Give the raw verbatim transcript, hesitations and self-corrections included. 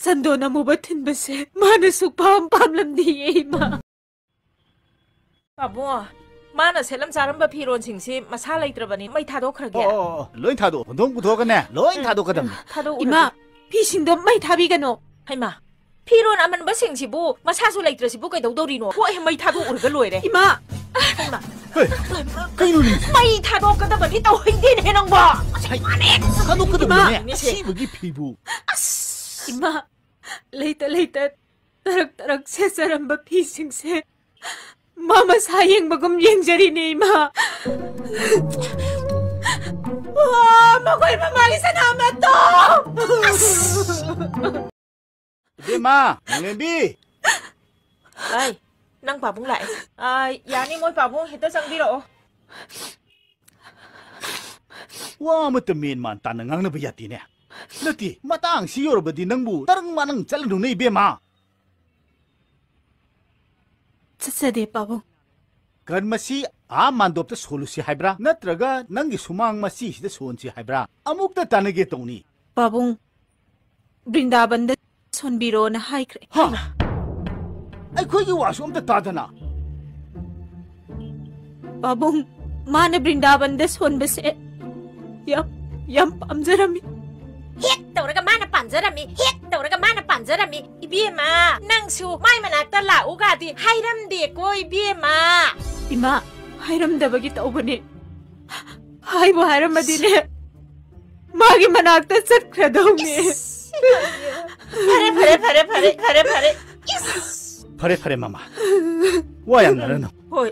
ꯆꯟꯗꯣꯟ ꯑꯃꯨꯕ ꯊꯤꯟꯕꯁꯦ ꯃꯥꯅ ꯁꯨꯛꯄꯥꯝ ꯄꯥꯝꯂꯝꯗꯤꯌꯦ, ꯏꯃꯥ꯫ ꯄꯥꯕꯨꯡ, ꯃꯥꯅ ꯁꯦꯠꯂꯝ ꯆꯥꯔꯝꯕ ꯐꯤꯔꯣꯟꯁꯤꯡꯁꯤ ꯃꯁꯥ ꯂꯩꯇ꯭ꯔꯕꯅꯤ, ꯃꯩ ꯊꯥꯗꯣꯛꯈ꯭ꯔꯒꯦ꯫ ꯑꯣ, ꯑꯣ, ꯑꯣ, ꯂꯣꯏ ꯊꯥꯗꯣꯛꯑꯣ, ꯍꯣꯟꯗꯣꯛ ꯄꯨꯊꯣꯛꯑꯒꯅꯦ, ꯂꯣꯏ ꯎꯝ, ꯊꯥꯗꯣꯛꯀꯗꯕꯅꯤ꯫ ꯎꯝ, ꯊꯥꯗꯣꯛꯎꯔꯒꯦ꯫ ꯏꯃꯥ, ꯐꯤꯁꯤꯡꯗꯣ ꯃꯩ ꯊꯥꯕꯤꯒꯅꯣ꯫ ꯍꯩꯃꯥ, ꯐꯤꯔꯣꯟ ꯑꯃꯟꯕꯁꯤꯡꯁꯤꯕꯨ ꯃꯁꯥꯁꯨ ꯂꯩꯇ꯭ꯔꯁꯤꯕꯨ ꯀꯩꯗꯧꯗꯧꯔꯤꯅꯣ? ꯍꯣꯏ, ꯃꯩ ꯊꯥꯗꯣꯛꯎꯔꯒ ꯂꯣꯏꯔꯦ꯫ ꯏꯃꯥ! ꯍꯩꯃꯥ! ꯍꯦ, ꯀꯩꯅꯣꯅꯦ? ꯃꯩ ꯊꯥꯗꯣꯛꯀꯗꯕꯗꯤ ꯇꯧꯍꯩꯗꯦꯅꯦꯍꯦ ꯅꯪꯕꯣ! ꯍꯩ, ꯊꯥꯗꯣꯛꯀꯗꯕꯅꯤꯅꯦ, ꯏꯃꯥ! ꯑꯁꯤꯕꯒꯤ ꯐꯤꯕꯨ꯫ ꯑꯁ! ꯏꯃꯥ! ꯂꯩꯇ ꯂꯩꯇ ꯇꯔꯛ ꯇꯔꯛ ꯁꯦꯠꯆꯔꯝꯕ ꯐꯤꯁꯤꯡꯁꯦ ꯃꯥ ꯃꯁꯥ ꯌꯦꯡꯕꯒꯨꯝ ꯌꯦꯡꯖꯔꯤꯅꯦ, ꯏꯃꯥ꯫ ꯋꯥ, ꯃꯈꯣꯏ ꯃꯃꯥꯒꯤ ꯁꯅꯥ ꯃꯇꯨꯝ! ꯏꯕꯦꯝꯃ, ꯅꯣꯡꯂꯦꯝꯕꯤ! ꯑꯩ, ꯅꯪ ꯄꯥꯕꯨꯡ ꯂꯥꯛꯑꯦ꯫ ꯑ, ꯌꯥꯅꯤ, ꯃꯣꯏ ꯄꯥꯕꯨꯡ ꯍꯦꯛꯇ ꯆꯪꯕꯤꯔꯛꯑꯣ꯫ ꯋꯥ ꯑꯃꯠꯇ ꯃꯦꯟ ꯃꯥꯟ ꯇꯥꯅ ꯉꯥꯡꯅꯕ ꯌꯥꯗꯦꯅꯦ꯫ ꯅꯠꯇꯦ, ꯃꯇꯥꯡꯁꯤ ꯌꯧꯔꯕꯗꯤ ꯅꯪꯕꯨ ꯇꯔꯪ ꯃꯥꯅꯪ ꯆꯠꯂꯅꯨꯅꯦ, ꯏꯕꯦꯝꯃ꯫ ꯆꯠꯆꯗꯦ, ꯄꯥꯕꯨꯡ꯫ ꯀꯔꯃꯁꯤ ꯑꯥ ꯃꯥꯟꯗꯣꯞꯇ ꯁꯣꯜꯂꯨꯁꯤ ꯍꯥꯏꯕ꯭ꯔꯥ? ꯅꯠꯇ꯭ꯔꯒ ꯅꯪꯒꯤ ꯁꯨꯃꯥꯡ ꯃꯁꯤꯁꯤꯗ ꯁꯣꯟꯁꯤ ꯍꯥꯏꯕ꯭ꯔꯥ? ꯑꯃꯨꯛꯇ ꯇꯥꯟꯅꯒꯦ ꯇꯧꯅꯤ꯫ ꯄꯥꯕꯨꯡ, ꯕ꯭ꯔꯤꯟꯗꯥꯕꯟꯗ ꯁꯣꯟꯕꯤꯔꯣꯅ ꯍꯥꯏꯈ꯭ꯔꯦ꯫ ꯍꯥ? ꯑꯩꯈꯣꯏꯒꯤ ꯋꯥꯁꯨ ꯑꯝꯇ ꯇꯥꯗꯅ꯫ ꯄꯥꯕꯨꯡ, ꯃꯥꯅ ꯕ꯭ꯔꯤꯟꯗꯥꯕꯟꯗ ꯁꯣꯟꯕꯁꯦ ꯌꯥꯝ, ꯌꯥꯝ ꯄꯥꯝꯖꯔꯝꯃꯤ꯫ ꯍꯦꯛ ꯇꯧꯔꯒ ꯃꯥꯅ ꯄꯥꯝꯖꯔꯝꯃꯤ, ꯍꯦꯛ ꯇꯧꯔꯒ ꯃꯥꯅ ꯄꯥꯝꯖꯔꯝꯃꯤ꯫ ꯏꯕꯦꯝꯃ, ꯅꯪꯁꯨ ꯃꯥꯏ ꯃꯅꯥꯛꯇ ꯂꯥꯛꯎꯒꯗꯤ ꯍꯥꯏꯔꯝꯗꯦꯀꯣ, ꯏꯕꯦꯝꯃ꯫ ꯏꯃꯥ, ꯍꯥꯏꯔꯝꯗꯕꯒꯤ ꯇꯧꯕꯅꯦ꯫ ꯍꯥꯏꯕꯨ ꯍꯥꯏꯔꯝꯃꯗꯤꯅꯦ, ꯃꯥꯒꯤ ꯃꯅꯥꯛꯇ ꯆꯠꯈ꯭ꯔꯗꯧꯅꯦ꯫ ꯏꯁ! ꯐꯔꯦ, ꯐꯔꯦ, ꯐꯔꯦ, ꯐꯔꯦ, ꯐꯔꯦ, ꯐꯔꯦ꯫ ꯏꯁ! ꯐꯔꯦ, ꯐꯔꯦ, ꯃꯃꯥ꯫ ꯋꯥ ꯌꯥꯝ ꯉꯥꯡꯅꯅꯨ꯫ ꯍꯣꯏ꯫